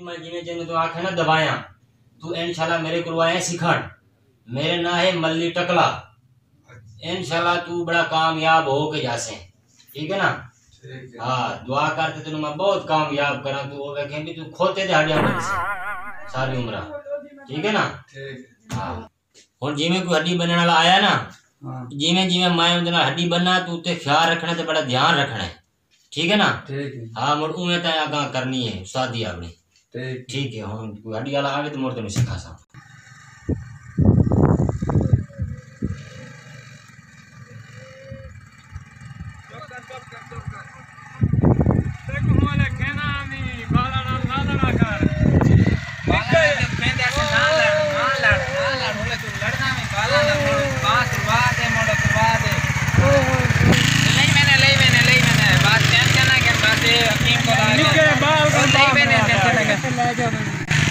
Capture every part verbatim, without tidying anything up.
میں جیویں جیویں توں آکھے نا دوایاں، توں انشاءاللہ میرے کولوں آئے سکھݨ۔ میرے ناں ہے ملی ٹکلا۔ انشاءاللہ توں بڑا کامیاب ہو کے جاسیں۔ ٹھیک ہے نا؟ ٹھیک ہے۔ ہاں، دعا کر تے تینوں میں بہت کامیاب کراں۔ توں او ویکھیں بھی توں کھوتے دے ہڈیاں بنسیں ساری عمر۔ ٹھیک ہے نا؟ ٹھیک ہے۔ ہاں۔ ہݨ جیویں کوئی ہڈی بنݨ والا آیا نا، ہاں۔ جیویں جیویں میں اوندے نال ہڈی بننا، توں اتے خیال رکھݨا تے بڑا دھیان رکھݨا ہے۔ ٹھیک ہے نا؟ ٹھیک ہے۔ ہاں، مڑ اوویں تاں اگاں کرنی ہے استادی اپݨی۔ ٹھیک۔ ٹھیک ہے، ہݨ کوئی ہڈی والا آوے تے مڑ تینوں سکھاساں۔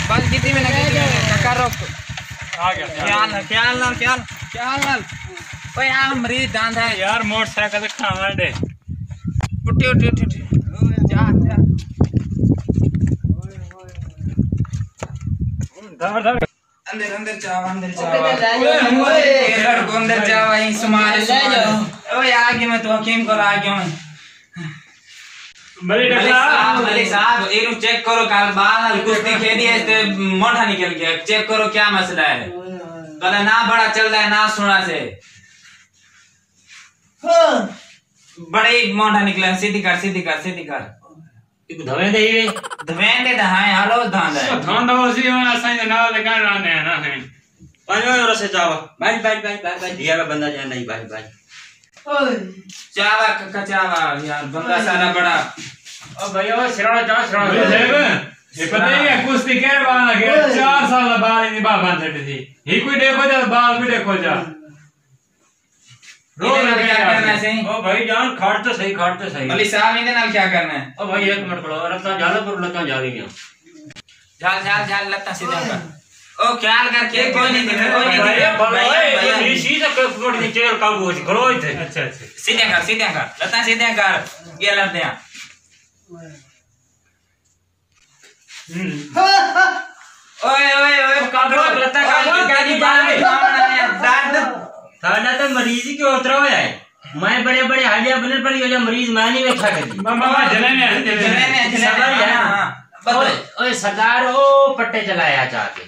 بس کیتی میں نے، کیتی میں نے، ککا روک۔ آ گیا۔ خیال نال، خیال نال، خیال، خیال نال۔ اوئے آ مریض ڈاند ہے۔ یار موٹر سائیکل تے کھاوݨ ݙے۔ اٹھی، اٹھی، اٹھی، اٹھی۔ جا، جا۔ دھڑ، دھڑ۔ اندر، اندر چاوا، اندر چاوا۔ اوکے، تے لے جاؤ۔ اوئے ہوئے، لڑکو اندر چاوا، ایں سمال، لے سمال۔ جاؤ۔ اوئے آ گیا میں تو حکیم کول آ گیا میں۔ ملک ملک صاحب، صاحب۔ ملک صاحب، اینوں چیک کرو، کل بال نال کشتی کھیڈی ہے تے مونڈھا نکل گیا۔ چیک کرو کیا مسئلہ ہے۔ تہاݙا ناں بڑا چلدا ہے، ناں سݨا سے۔ ہاں۔ بڑے ہی مونڈھا نکلے، سیدھی کر، سیدھی کر، سیدھی کر۔ ایکوں دھویں دے ہی وے۔ دھویں دے تاں ہائیں، ہر روز دھاندا ہے۔ او دھاندا ہو سی، ہݨ اساں دے نال دے گھر رہندے ہیں نا، ہائیں۔ پنج وجے رسے چاوا۔ بھائی، بھائی، بھائی، بھائی، بھائی، دیا وے بندہ جاندا ہی، بھائی، بھائی۔ اوئے۔ چاوا، ککا چاوا، یار، بندہ اوئے۔ سارا بڑا۔ او بھائی، او سراڑا چا، سراڑا۔ بھائی صاحب، یہ پتہ ہی ہے، کشتی کہڑ بال لگے، اوئے۔ چار سال بعد نہیں بابا چھڈی تھی۔ ہی کوئی ݙیکھو جا، بال بھی ݙیکھو جا۔ رو ایندے نال کیا کرنا ہے سئیں؟ او بھائی جان، کھڑ تے صحیح، کھڑ تے صحیح۔ ملک صاحب، ایندے نال کیا کرنا ہے؟ او بھائی، ایک منٹ کھڑو، لتاں جھال، پر لتاں جھال گیاں۔ جھال، جھال، جھال، لتاں سیدھیاں کر۔ او خیال کر کے، کوئی نہیں، کوئی نہیں۔ بھائی، بھائی، بھائی، بھائی، یہ چیز ہے کہ تھوڑی دیر چیئر قابو ہو جائے، کھڑو اتھے۔ اچھا، اچھا۔ سیدھیاں کر، سیدھیاں کر، لتاں سیدھیاں کر، یہ لڑدے ہیں۔ اوئے، اوئے، اوئے، کاکڑو، لتاں کاکڑو، کاکڑو، کاکڑو، کاکڑو۔ ساݙا تاں مریض ہی کیوں اترا ہویا ہے۔ میں بڑے بڑے ہڈیاں بنن، پر یہ مریض میں نہیں ویکھا کدی۔ ماما، ماما، جلے نے، جلے نے۔ جلے نے، جلے نے۔ صبر یار۔ ہاں، ہاں۔ اوئے، اوئے، سردار، او پٹے چلایا چا کے۔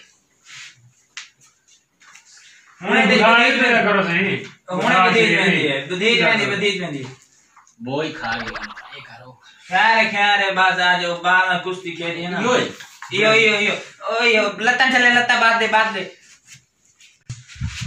ہݨ ودھیج، ودھیج ویندی۔ کرو صحیح۔ ہݨ ودھیج ویندی ہے، ودھیج ویندی، ودھیج ویندی۔ بوئی کھا گئی، اے کرو۔ خیر ہے، خیر ہے، بس آ جاؤ، باہر نہ کشتی کھیڈی ہے نا۔ یوئے۔ ایہو، ایہو، ایہو۔ او، ایہو، لتاں چلے، لتاں بعد دے، بعد دے۔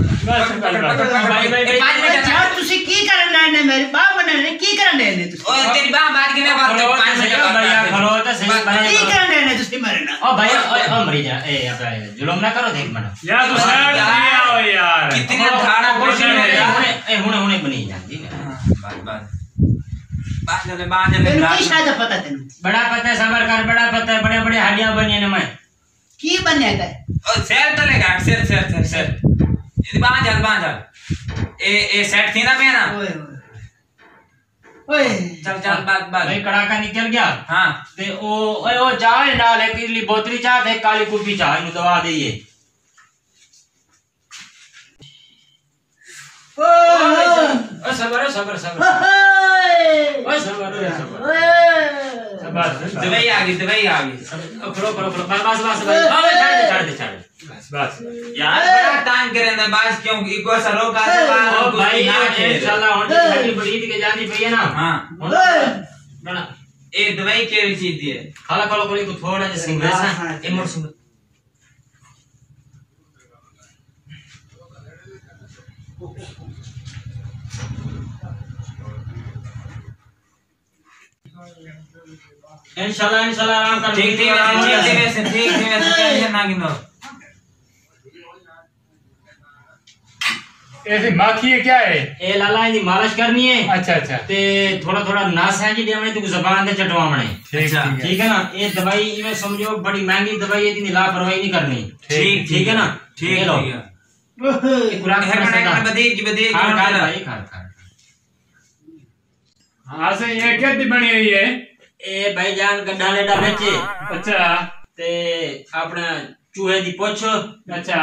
بس، بس، بس۔ بھائی، بھائی، بھائی۔ پنج منٹ۔ یار، تسی کی کرن آئے نے میرے باپ بننے نے، کی کرن آئے نے تسی؟ اوئے، تیری باہ مار کے میں بات کھلو تے پنج منٹ صحیح، بات بھائی، کرتے۔ کھلو تے صحیح، بس، بھائی۔ کی کرن آئے نے تسی میرے نال؟ او بھائی، اوئے، او مری جا، اے، اے، ظلم نہ کرو، دیکھ منا۔ یار، تو سائیڈ دیا ہو یار۔ کتنے او، دھاڑا او، خوشی ہو اے، یار۔ ہنے، اے، ہنے، ہنے بنی جاندی نے۔ ہاں، بس، بس۔ باہر چلے، باہر چلے، تینوں باہر کی چلے۔ شاید پتہ تینوں؟ بڑا پتہ ہے، صبر کر، بڑا پتہ ہے، بڑے، بڑے ہڈیاں بنی نے میں۔ کی بنیا تے؟ او سر تلے گا، سر، سر، سر، سر۔ یہ باہر چل، باہر چل۔ اے، اے سیٹ تھی نا پیا نا؟ اوئے، اوئے۔ اوئے۔ چل، چل، بس، بس۔ بھائی، کڑاکا نکل گیا۔ ہاں۔ تے او، اوئے، او چاہ ہے نال، ایک الی بوتلی چاہ تے ایک کالی کپی چاہ، اینوں دوا دئیے۔ اوئے۔ او صبر، او صبر، صبر۔ اوئے۔ او صبر، او صبر۔ اوئے۔ بس، بس۔ دوائی آ گئی، دوائی آ گئی۔ او کھڑو، کھڑو، کھڑو۔ بس، بس، بس، بس۔ او چھڑ دے، چھڑ دے، چھڑ دے۔ بس۔ بس۔ یار، بڑا تنگ کریندا بس، کیوں ایکو سا روکا تے او بھائی، نہ کھیل۔ انشاءاللہ ہݨ تے ساݙی بڑی عید کے جاندی پئی ہے نا۔ ہاں۔ ہݨ بڑا۔ اے دوائی کیڑھی چیز دی ہے؟ کھالا، کھالا، کھالا، کو تھوڑا جہا سنگریزا، ہاں، ہاں۔ اے مڑ سنگ۔ انشاءاللہ، انشاءاللہ آرام کر۔ ٹھیک، ٹھیک ہے، ٹھیک، ٹھیک ہے، ٹھیک ہے، ٹینشن نہ گھنو۔ اے جی ماکھی ہے، کیا ہے؟ اے لالا، ایندی مالش کرنی ہے۔ اچھا، اچھا۔ تے تھوڑا تھوڑا نس ہے جی ݙیوݨے، تے زبان تے چٹواوݨے۔ ٹھیک، اچھا۔ ٹھیک ہے۔ ٹھیک ہے نا؟ اے دوائی ایویں سمجھو بڑی مہنگی دوائی ہے، ایندی لاپرواہی نہیں کرنی۔ ٹھیک، ٹھیک ہے نا؟ ٹھیک، اے لو۔ ٹھیک ہے۔ اے خوراک ایک منٹ، ایک منٹ، بدیج، بدیج، کھاڑ، کھاڑ۔ بھائی، کھاڑ، کھاڑ۔ ہاں، سئیں، اے کیا دی بݨی ہوئی ہے؟ اے بھائی جان، گݙا لیڈا وچ۔ اچھا۔ تے اپݨا چوہے دی پچھ، اچھا۔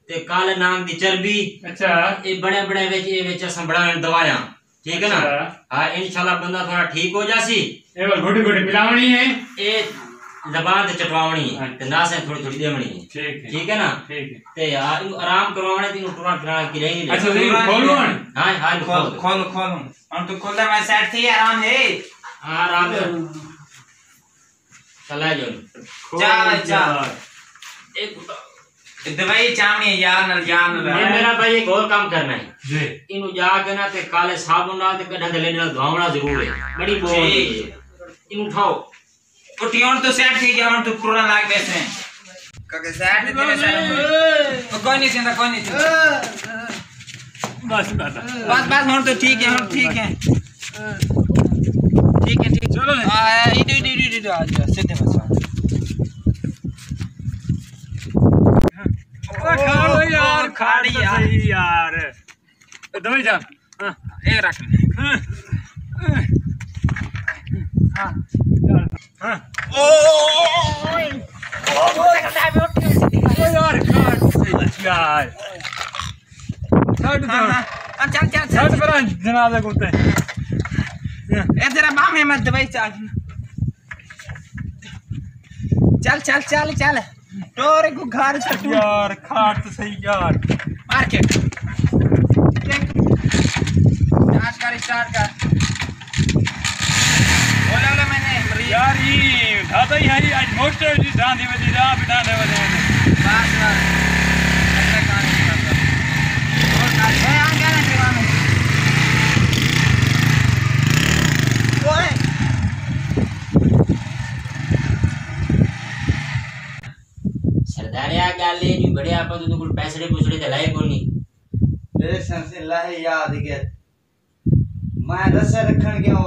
تے کالے نانگ دی چربی، اچھا۔ اے بݨے بݨے وچ، اے وچ اساں بݨاوݨ دوایاں، ٹھیک ہے نا؟ اچھا۔ ہاں، انشاءاللہ بندہ تھوڑا ٹھیک ہو جاسی۔ اے ول گھٹی گھٹی پلاوݨی ہے۔ اے زبان تے چٹواوݨی ہے، اچھا۔ تے ناسیں تھوڑی تھوڑی ݙیوݨی ہے۔ ٹھیک ہے۔ ٹھیک ہے نا؟ ٹھیک ہے۔ تے آ-، اینوں آرام کرواوݨے تے اینوں ٹرا ٹرا کی رہی نے۔ اچھا، صحیح، کھولو ہݨ۔ ہاں، ہاں، کھول کھول۔ کھول، کھول۔ ہݨ تو کھول، میں سیٹ تھی آرام ہے۔ ہاں، آرام ہے۔ چلا جو۔ چا، چا۔ ایک دوائی چاوݨی ہے یار نال، یار نال۔ میں، میرا بھائی ایک اور کام کرنا ہے۔ جی۔ اینوں جا کے نا تے کالے صابن نال تے گڈھا دلے نال دھواوݨا ضرور ہے۔ بڑی بو جی۔ ہوندی ہے۔ اینوں اٹھاؤ۔ اٹھی ہݨ تو سیٹ تھی ڳیا، ہݨ تو ٹرݨ لڳ پیسے۔ کاکے سیٹ تے تیرے سارے ہوئے۔ او کوئی نہیں تھیندا، کوئی نہیں تھیندا۔ بس، بس۔ بس، بس، ہݨ تو ٹھیک ہے، ہݨ ٹھیک ہے۔ ٹھیک ہے، ٹھیک۔ چلو۔ ہاں، ایڈو، ایڈو، ایڈو، ایڈو، آ جا، سیدھے پاسے آ۔ او کھاڑو یار، او کھاڑی یار۔ صحیح یار۔ اے دوائی جا۔ ہاں۔ اے رکھ۔ ہاں۔ ہاں۔ ہاں۔ او یار، کھاڑ صحیح یار۔ چھڈ دو۔ ہاں، ہاں۔ چل، چل، چل۔ چھڈ پرا جنازے کوں تے۔ اے تیرا ماں محمد دوائی چاہ۔ چل، چل، چل، چل۔ ٹور کوں گھر سٹوں۔ یار، کھاڑ تے صحیح یار۔ مار کے۔ اسٹارٹ کر، اسٹارٹ کر۔ اولا، اولا، میں نے مریض۔ یار، ای دادا ہی ہری اڄ موٹر دی ڈھاندی ودی راہ بٹھانے ودے۔ بس، بس۔ اگلا کام نہیں کرتا۔ اور کر۔ اے آ گیا نا دیوان۔ اوئے۔ سرداریا، ڳالھ اے جو بڑے آپاں توں کول پیسڑے پوسڑے تے لائے کونی۔ میرے سنسے لاہے یاد گئے۔ میں رسے رکھݨ ڳیا او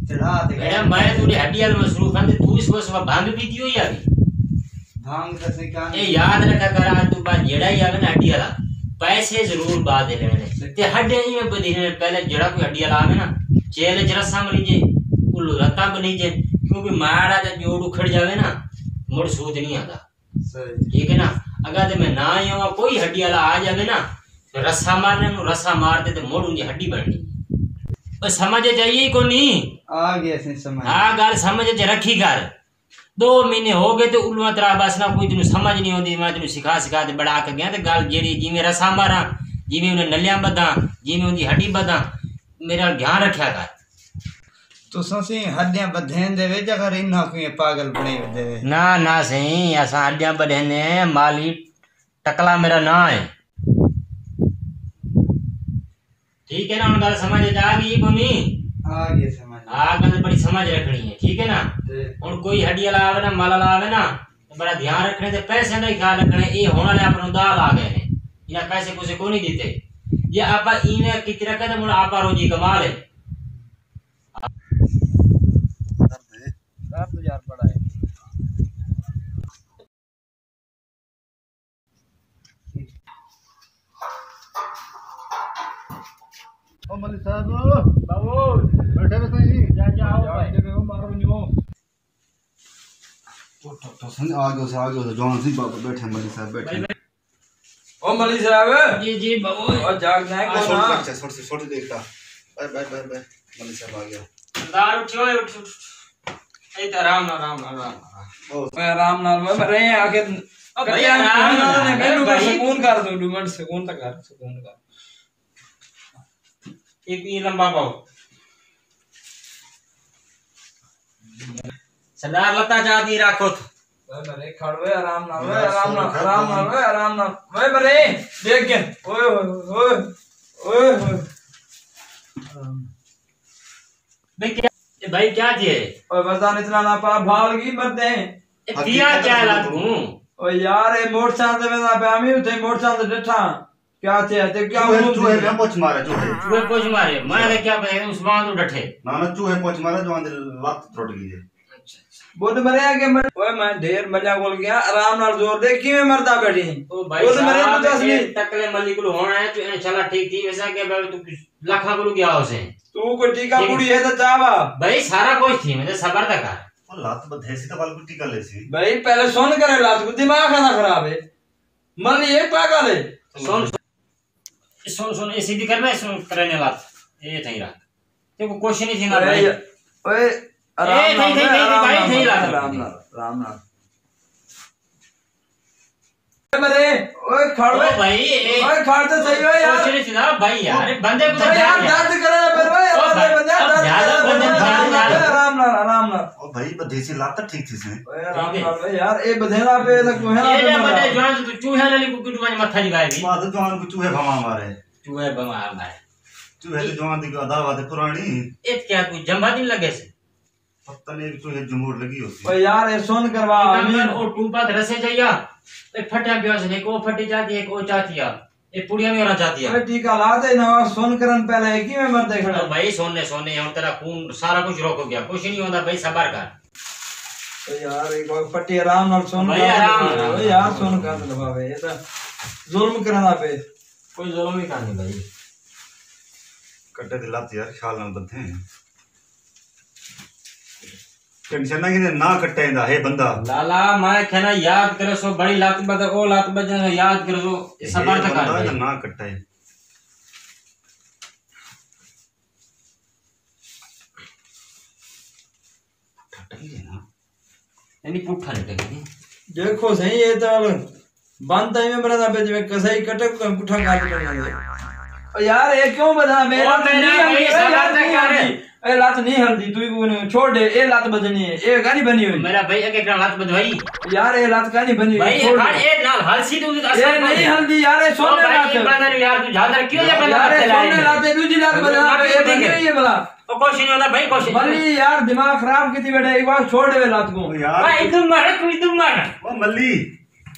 چڑھا تے میڈم، میں تیݙی ہڈی آل مصروف ہاں تے توں اس وقت بھنگ پیتی ہوئی آ گئی۔ بھنگ تے سئیں کائنی۔ اے یاد رکھا کر، اڄ توں بعد جیڑھا ہی آوے نا ہڈی آلا، پیسے ضرور بعد دے لینے۔ تے ہڈے ایویں بدھی نے، پہلے جیڑھا کوئی ہڈی آلا آوے نا، چیل اچ رساں ملیجے، کلو رتاں بنیجے، کیونکہ ماڑا جا جوڑ اکھڑ جاوے نا، مڑ سوت نہیں آندا۔ صحیح۔ ٹھیک ہے نا؟ اگر تے میں نہ آیا ہوا، کوئی ہڈی والا آ جاوے نا، تے رسا مارنے نوں، رسا مار تے، تے مڑ اونجی ہڈی بننی۔ او سمجھ اچ آئی ہے کونی؟ آ گیا سئیں سمجھ۔ ہاں، ڳالھ سمجھ اچ رکھی کر۔ ݙو مہینے ہو ڳئے تے الواں ترا بس نہ کوئی تینوں سمجھ نہیں ہوندی، میں تینوں سکھا سکھا تے بڑا کے ڳیا تے ڳالھ جیڑھی جیویں رسا ماراں، جیویں انہیں نلیاں ٻدھاں، جیویں اوندی ہڈی ٻدھاں، میرے نال دھیان رکھیا کر۔ تساں سئیں ہڈیاں ٻدھیندے وے یا خیر انہاں کوں پاگل بݨیندے وے؟ نہ، نہ سئیں، اساں ہڈیاں ٻدھیندے ہیں، مالی ٹکلا میرا ناں ہے۔ ٹھیک ہے نا، ہݨ ڳالھ سمجھ اچ آ ڳئی ہے کونی؟ آ ڳئی سمجھ۔ ہاں، ڳالھ بڑی سمجھ رکھݨی ہے، ٹھیک ہے نا؟ ٹھیک۔ ہݨ کوئی ہڈی والا آوے نا، مال والا آوے نا، تے بڑا دھیان رکھݨے تے پیسے دا ہی خیال رکھݨے۔ اے ہݨ والے اپݨے دال آ ڳئے نے، انہاں پیسے پوسے کونی ݙتے۔ جے آپاں ایویں کیتی رکھے تے مڑ آپاں روزی کما لے۔ درد ہے۔ درد یار بڑا ہے۔ او ملک صاحب۔ بابو۔ بیٹھے وے سئیں۔ جا، جا، آؤ جا بھائی۔ کے ہو، مارو نیو۔ تو، تو، تو سن آ گئے، آ گئے، جوان سی بابا بیٹھے، ملک صاحب بیٹھے۔ او ملک صاحب۔ جی، جی، بابو۔ او جاگ نہ ہے آ، کوئی چھوٹ نہ۔ دیکھتا، چھوٹ سے، چھوٹ دیکھتا۔ Bye, bye, bye, bye. Malik Sahab آ گیا۔ سردار اٹھو، اٹھ، اٹھ، اٹھ۔ اے تے آرام نال، آرام نال، آرام نال۔ او۔ اوئے آرام نال، اوئے مرے آ کے او بھائی، کٹیا آرام نال، مینوں بھائی۔ سکون کر دو، ڈو منٹ سکون تک کر، سکون کر۔ ایک یہ لمبا پاؤ۔ سردار لتا جا دی رکھو۔ اوئے مرے کھڑ، اوئے آرام نال، اوئے آرام نال، آرام نال، اوئے آرام نال۔ اوئے مرے، ڈیکھ کے۔ اوئے ہوئے، اوئے، اوئے ہوئے۔ آرام نال۔ بھئی کیا، اے بھائی کیا تھئے؟ اوئے وزن اتنا نہ پا، بھال کی مردے۔ اے تھیا کیا لڳ ڳوں؟ اوئے یار، اے موٹر سائیکل تے ویندا پیا، میں اتھے موٹر سائیکل تے ڈٹھا۔ کیا تھئے؟ تے کیا چوہے، ہوں چوہے تھی؟ میں پچھ مارے، چوہے۔ چوہے پچھ مارے۔ میں تے کیا پتہ، عثمان توں ڈٹھے۔ نہ، نہ، چوہے پچھ مارے، جوان دی لت ترٹ ڳئی ہے۔ اچھا، اچھا۔ بدھ مرے آ کے مر-، اوئے میں ڈھیر ملیا کول ڳیا، آرام نال زور ݙے، کیویں مردا بیٹھیں؟ او بھائی بدھ مرے صاحب، توں دس اے نہیں۔ ٹکلے ملک کولوں ہݨ آئے، تو انشاءاللہ ٹھیک تھی ویسا کہ بھائی تو کچھ لکھاں کولوں ڳیا ہوسے۔ تو کوئی ٹیکا ٹھیک ہے۔ پوڑی ہے تاں چاوا۔ بھائی سارا کچھ تھی، میں تے صبر تاں کر۔ او لت ٻدھے سی تاں ول کوئی ٹکا لے سی۔ بھائی پہلے سن کرے لت کو، دماغ نہ خراب ہے۔ ملی اے پاگل ہے۔ سن، سن، سن، اے سیدھی کر، میں سن کرے نے لت۔ اے تھئی رکھ۔ تے کوئی کچھ نہیں تھیندا بھائی۔ اوئے، اوئے، آرام اے تھئی، نال، تھئی، تھئی، آرام بھائی، نال، تھئی لت۔ آرام نال، آرام نال۔ مرے، اوئے کھڑ او وے۔ بھائی، اے اوئے کھڑ تے صحیح ہوئے یار۔ کچھ نہیں تھیندا بھائی یار، بندے کو اوئے یار، درد کرے پھر اوئے، او بھائی، بندے درد زیادہ کرے وزن پھر۔ زیادہ آرام نال، آرام نال، آرام نال۔ او بھائی، ٻدھی سی لت ٹھیک تھی سی۔ اوئے آرام نال اوئے یار، اے ٻدھے دا پے تاں کوہے نا اے پے جا مارا۔ بندے جوان تو چوہے نال کو گڈ ونج متھا جی وائے۔ ماں تو جوان کو چوہے بھاواں مارے۔ چوہے بھاواں مارے۔ چوہے تے جوان دی کوئی عداوت پرانی۔ ات کیا کوئی جمبا دن لگے سی؟ پتہ نہیں، کوئی جمہور لگی ہوسی۔ او یار، اے سن کروا، اے کم کر، امین۔ او ٹوپا تے رسے چاہیا، اے پھٹیا پیا سی، ہک او پھٹی چاتی، ہک او چاتیا، اے پڑیاں وی ہونا چاتیا۔ اے ٹیکا لا تے نہ سن کرن پہلے، اے کیویں مردے کھڑا؟ او بھائی، سونے، سونے، ہن تیرا خون سارا کچھ رک گیا، کچھ نہیں ہوندا بھائی، صبر کر۔ او یار، اے کوئی پھٹی آرام نال سن بھائی، کر آرام نال۔ او یار، سن کر لواوے، اے تاں ظلم کرنا پے۔ کوئی ظلم ہی کائنی بھائی۔ کٹے دی لت یار خیال نال ٻدھے ہیں۔ ٹینشن نہ گھنے، نہ کٹے دا ہے بندہ۔ لالا، میں کہنا یاد کرے سو بڑی لت ٻدھے، او لت ٻدھے سو یاد کرے سو، اے صبر ہے تک بندہ کر۔ نہ کٹے۔ ٹھٹکی ہے نا؟ یعنی پٹھا لٹک گئی۔ دیکھو صحیح، اے تاں بند تاں ایویں مرندا پیا جیویں کسائی کٹے کوں پٹھا کر ݙتا۔ او یار، اے کیوں ٻدھاں؟ میرا او لت میرا نہیں ہلدی، بھائی، اے لت سبر نہیں کر۔ ہلدی، اے لت نہیں ہلدی، توں کوں چھوڑ ݙے، اے لت ٻدھنی ہے، اے کائنی بݨی ہوئی۔ میرا بھائی، اڳے کݙاں لت ٻدھوائی؟ یار، اے لت کائنی بݨی ہوئی، بھائی، اے چھوڑ کھڑ، ݙے۔ اے نال ہلسی توں اے نہیں ہلدی یار، اے او سونے بھائی، لت۔ اے بندے نوں یار، توں زیادہ کیوں جا بندہ یار، اے متھے لائے سونے نے؟ لت، اے ݙوجھی لت ٻدھاں، اے بݨی ہوئی ہے بھلا۔ او کچھ نہیں ہوندا بھائی، کچھ نہیں۔ ملی یار، دماغ خراب کیتی بیٹھے، ایک بار چھوڑ دے لات کو۔ او یار۔ بھائی، تم مر، تم، تم مر۔ او ملی۔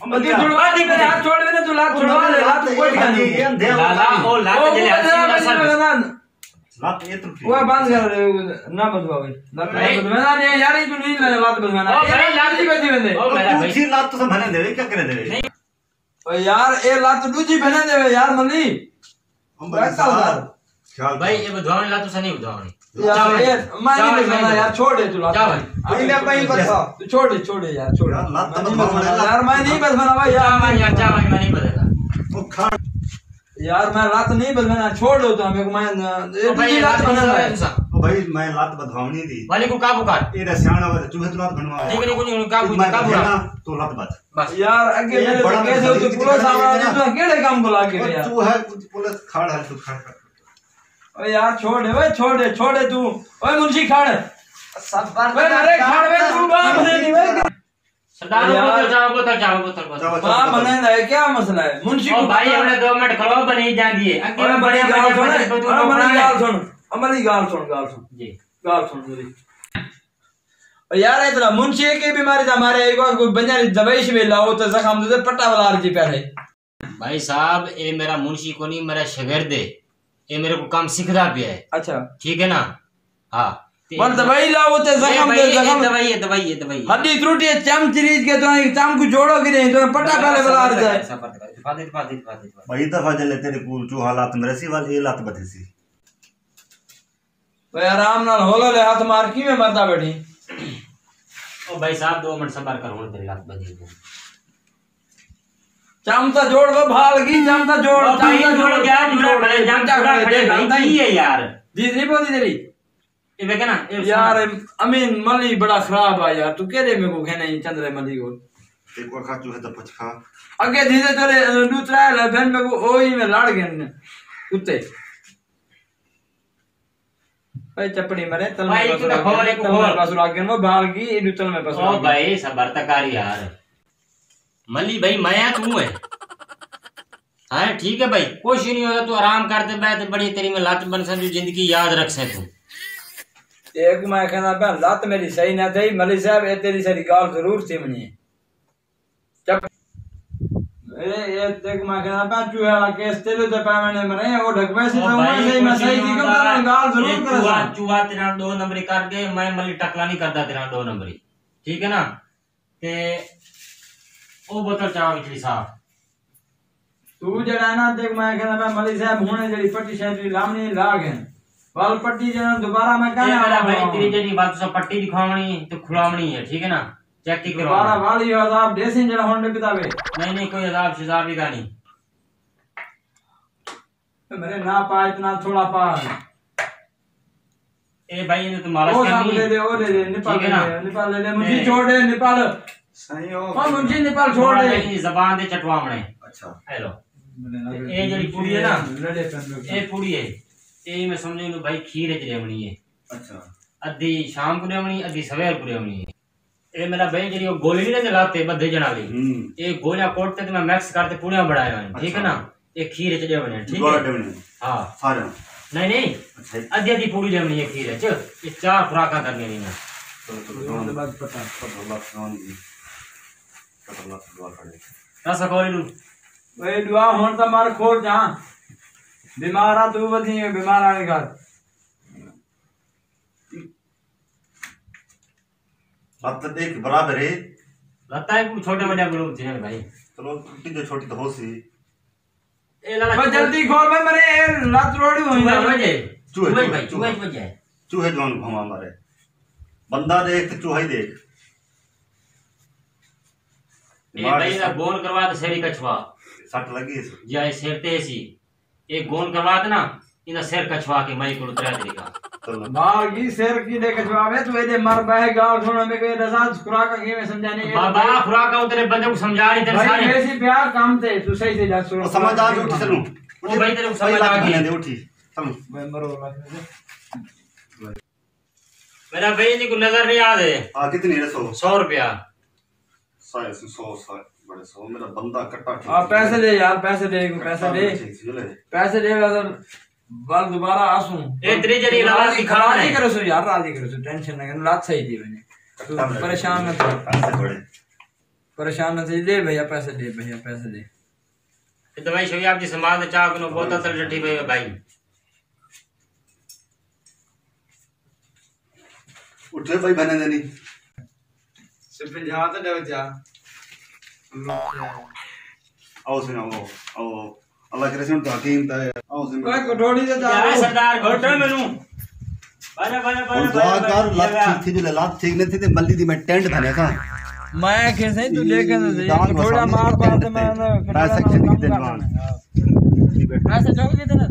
او او ملی توں یار۔ چھڑوا دے، میرے ہاتھ چھوڑ دے، توں لات او چھڑوا ملی، دے، لات لات کوئی اے کھانی۔ اندھے او ہوتا بندہ نہیں۔ او لات او جیڑھے بندہ ہسی بندہ سن۔ بندہ۔ لات اے ترٹی۔ او بند کر دے، نہ بدوا بھائی۔ لات بھائی۔ بدوا نہ دے یار، اے توں نہیں لات بدوا نہ۔ او بھائی، لات نہیں بدی بندے۔ او او میرا بھائی۔ دوسری لات تو سنبھالے دے، کیا کرے دے؟ نہیں۔ او یار، اے لت ݙوجھی بھنے دے وے یار ملی۔ ہم بھائی بھائی صاحب، صاحب۔ خیال بھائی، کرو۔ اے ٻدھاوݨی لت تساں نہیں ٻدھاوݨی۔ یار، چاول اے، میں نہیں چاول ٻدھوانا میں یار، چھوڑ ݙے توں لت۔ چاول۔ بھائی، میں نہیں ٻدھوانا۔ توں چھوڑ ݙے، چھوڑ ݙے یار، چھوڑ۔ یار، لت میں نہیں ٻدھوانا یار۔ یار، میں نہیں ٻدھوانا بھائی یار۔ چاول یار، چاول میں نہیں ٻدھوانا۔ او کھڑ۔ یار، میں لت نہیں ٻدھوانا، چھوڑ ݙے تاں میکوں، میں، اے او بھائی، ݙوجھی لت لت بھنے ٻدھوانا۔ تساں۔ او بھائی، میں لت ٻدھواوݨی دی۔ والے کو قابو کر۔ اے دا سیاݨا ہووے، چوہے توں لت بھنوا۔ ٹھیک نہیں، کوئی نہیں، قابو میں کر، قابو کر۔ بھنواں، توں لت ٻدھ۔ بس۔ یار، اڳے اے میݙے بڑا کیسے ہو، توں پولیس آوݨ والی، توں کیڑھے کم کوں لڳ ڳئے یار؟ توں ہے پولیس کھڑ ہے، توں کھڑ، کھڑ۔ او یار، چھوڑ دے، اوئے، چھوڑ دے، چھوڑ دے توں۔ اوئے، منشی کھڑ۔ صبر اوئے، ارے کھڑ وے، توں باپ دے نہیں وے۔ سردار، یار۔ بوتل چاہو، بوتل چاہو، بوتل، بوتل۔ چاہو، چاہو، باپ چاہو۔ بنائے دا ہے، کیا مسئلہ ہے؟ منشی او کو بھائی، بتاؤ۔ اپݨے دو منٹ کھلو، بنی جاندی ہے۔ اڳے اوئے، میں بڑے بڑی ڳالھ سݨ، بڑے بڑے اوئے، بڑی ڳالھ سݨ، عملی ڳالھ سݨ، ڳالھ سݨ۔ جی۔ ڳالھ سݨ میݙی۔ او یار، اتنا منشی ہے کہ بیماری دا مارے، ایک بار کوئی بنجاری دوائی شوی لاؤ، تے زخم دے پٹا والا آر جی پہلے۔ بھائی صاحب، اے میرا منشی کونی، میرا شاگرد ہے۔ اے میرے کو کم سکھدا پیا ہے۔ اچھا۔ ٹھیک ہے نا؟ ہاں۔ تے بس دوائی لاؤ تے اے زخم بھائی، دے اے زخم۔ دوائی ہے، دوائی ہے، دوائی ہے۔ ہڈی ترٹی ہے، چم چریج کے تو چم کو جوڑو کہ نہیں، تو پٹا پہلے بلا رہتا ہے۔ صبر کر، صبر کر۔ بھائی دفعہ جلے تیرے کول چوہا لت مرے سی، وال اے لت بدھی سی۔ بھائی آرام نال ہولے ہولے ہتھ مار، کیویں مردا ٻیٹھیں؟ او بھائی صاحب، دو منٹ صبر کر، ہݨ تیری لت ٻدھی ڳئی۔ چم تاں جوڑ، او بھال ڳئی، چم تاں جوڑ، او بھائی، چم تاں جوڑ، جوڑ، جوڑ، جوڑ، جوڑ، چم تاں جوڑ، جوڑ، بھائی، بھائی، کی ہے یار؟ جی، جی، بولی تیری۔ اے ویکھ نا، اے یار، امین ملی بڑا خراب آ یار، توں کیڑھے میکوں گھن آئیں چندرے ملی کول؟ تے کو کھا چوہے دا پچھ کھا۔ اڳے دیدے تیرے، ݙو ترے لے بھن میکوں اوہی میں لڑ ڳئے کتے۔ بھائی چپڑی مرے، تل بھائی، میں تو پاسو کھول، ایک تل میں کھول۔ پاسو لگ گئے، وہ بال کی، ایڈو تل میں پاسو او لگ گئے۔ بھائی، صبر تاں کر یار۔ ملی بھائی، میں آں، توں ہے۔ ہاں، ٹھیک ہے بھائی، کچھ نہیں ہوتا، تو آرام کر تے بیٹھ، بڑی تیری میں لت بن سا، جو زندگی یاد رکھ سا تو۔ ایک میں کہنا پیا، لت میری صحیح نہ تھی، ملی صاحب، اے تیری ساری گال ضرور تھی منی۔ چپ۔ اے، اے دیکھ، میں کہنا پیا، چوہے والا کیس تیرے تے پاوݨ دے مرے، او ڈھک پئے سی او تاں بھائی، میں صحیح، میں کچھ صحیح نہیں تھی، کیوں ہوندا۔ تیرے نال ڳالھ ضرور اے کرے چوہا، ساں۔ چوہا تیرے نال ݙو نمبری کر ڳئے، میں ملی ٹکلا نہیں کردا تیرے نال ݙو نمبری۔ ٹھیک ہے نا؟ تے او بوتل چا وچ ݙسا۔ توں جیڑھا ہے نا، دیکھ، میں کہنا پیا، ملی صاحب، ہݨ جیڑھی پٹی شٹی لاوݨی، لا گھن۔ ول پٹی جنہاں دوبارہ میں اے کہنا میرا بھائی، تیری جیڑھی بات تساں پٹی دکھاونی تے کھلاونی ہے، ٹھیک ہے نا؟ چیک ہی دوبارہ کروانا۔ والی عذاب دیسی جڑا ہن ڈے پتا وے۔ نہیں، نہیں، کوئی عذاب شذاب ہی کائنی۔ میرے نہ پا، اتنا تھوڑا پا۔ اے بھائی، انہوں تو مالش او سب کرنی لے ہے۔ دے، او لے دے، نپل ٹھیک ہے لے نا؟ دے، نپل لے دے، منشی اے چھوڑ دے، نپل۔ سائیں، او او منشی نپل چھوڑ تھوڑا دے۔ جہی زبان دے چٹواونے۔ اچھا۔ اے لو۔ اے جڑی پوڑی ہے نا، لڑے پن لوگ۔ اے پوڑی ہے۔ اے میں سمجھو انہوں بھائی کھیر وچ ڈیونی ہے۔ اچھا۔ ادھی شام کو ڈیونی، ادھی سویر کو ڈیونی ہے۔ اے میرا بھائی جڑی او گولی نہیں لے لاتے بدھے جنا لی۔ ہوں۔ اے گولیاں کوٹ تے میں مکس کر تے پوڑیاں بنایا ہوئے، ٹھیک ہے نا؟ اچھا۔ اے کھیر وچ ڈیونے، ٹھیک دوبارہ ہے؟ ڈیونے۔ ہاں۔ سارے۔ نہیں، نہیں۔ اچھا۔ ادھی ادھی پوڑی ڈیونی ہے کھیر وچ۔ اے چار خوراکاں کرنی نہیں۔ چلو، چلو، یہ تو بات پتہ۔ خطرناک سامان جی۔ خطرناک دعا کھڑے۔ رس کھولی نو۔ اے دعا ہن تاں مر کھول جاں۔ بیمار آ تو ودھی ہے، بیمار آ کے گھر۔ لت تے ݙیکھ برابر ہے۔ لتاں کوں چھوٹے وݙے گروپ تھیندے بھائی۔ چلو، چھوٹی جو چھوٹی تو ہو سی۔ اے لالا بس جلدی کھول بھائی، مرے اے لت روڑی ہوئی چوہے نا۔ وجے۔ چوہے، چوہے، چوہے، چوہے۔ چوہے۔ چوہے جوان گھما مارے۔ بندہ ݙیکھ تے چوہا ہی ݙیکھ۔ اے دماغ بھائی اس دا گون کروا تے سیری کچھوا۔ سٹ لگی ہے سر۔ جی، اے سر تے سی۔ اے گون کروا تے نا، ایندا سر کچھوا کے مائی کولوں ترے طریقہ۔ چلو۔ مار گی سر کی دے کچھواوے، تو ایدے مر بہ گا، سونا میں کوئی دسا، خوراک کیویں سمجھانی ہے؟ بابا، خوراک او تیرے بندے کو سمجھا نہیں، تیرے بھائی، سارے۔ ویسی پیار کام تے، تو صحیح سے جا، سونا او سمجھ آ گئی، اٹھی چلو۔ او بھائی، تیرے کو سمجھ آ گئی۔ اٹھی، چلو۔ بھائی، مرو، اللہ۔ میرا بھائی جی کو نظر نہیں آ دے۔ ہاں، کتنی ہے؟ سو۔ سو روپیہ۔ سائے سی سو، سائے بڑے سو، میرا بندہ کٹا ٹھیک آ، سی۔ پیسے دے یار، پیسے دے، پیسے دے۔ ٹھیک سی، لے۔ پیسے دے، ویسے ول دوبارہ آسوں۔ اے تیری جڑی راضی، راضی کھانا راضی ہے۔ کرو سو یار، راضی کرو سو، ٹینشن نہ کرو، لات صحیح دی ونے۔ تو کٹا میرا پریشان نہ تھی۔ پیسے بڑے۔ پریشان نہ تھی، دے بھیا پیسے دے، بھیا پیسے دے۔ اے دوائی شوی آپ دی سنبھال تے چاہ کنوں بہت اثر ڈٹھی پئی ہے بھائی۔ اٹھے بھائی بنے دے نہیں۔ سپنج ہاتھ ڈو جا۔ آؤ سن، آؤ، آؤ۔ اللہ کرے سن تو حکیم تے آؤ سن۔ کوئی کٹوڑی دے یار جا۔ سردار گھوٹے مینوں۔ بارے، بارے، بارے، اور دعا بارے، کر، بارے، لات بارے۔ ٹھیک تھی جو لات ٹھیک نہیں تھی تے ملی دی میں ٹینڈ بھنے تھا۔ میں کہ سہی تو دیکھ کے دان تھوڑا مار پا تے میں پیسے کھن کے دے مان۔ پیسے چوک دیتے نا۔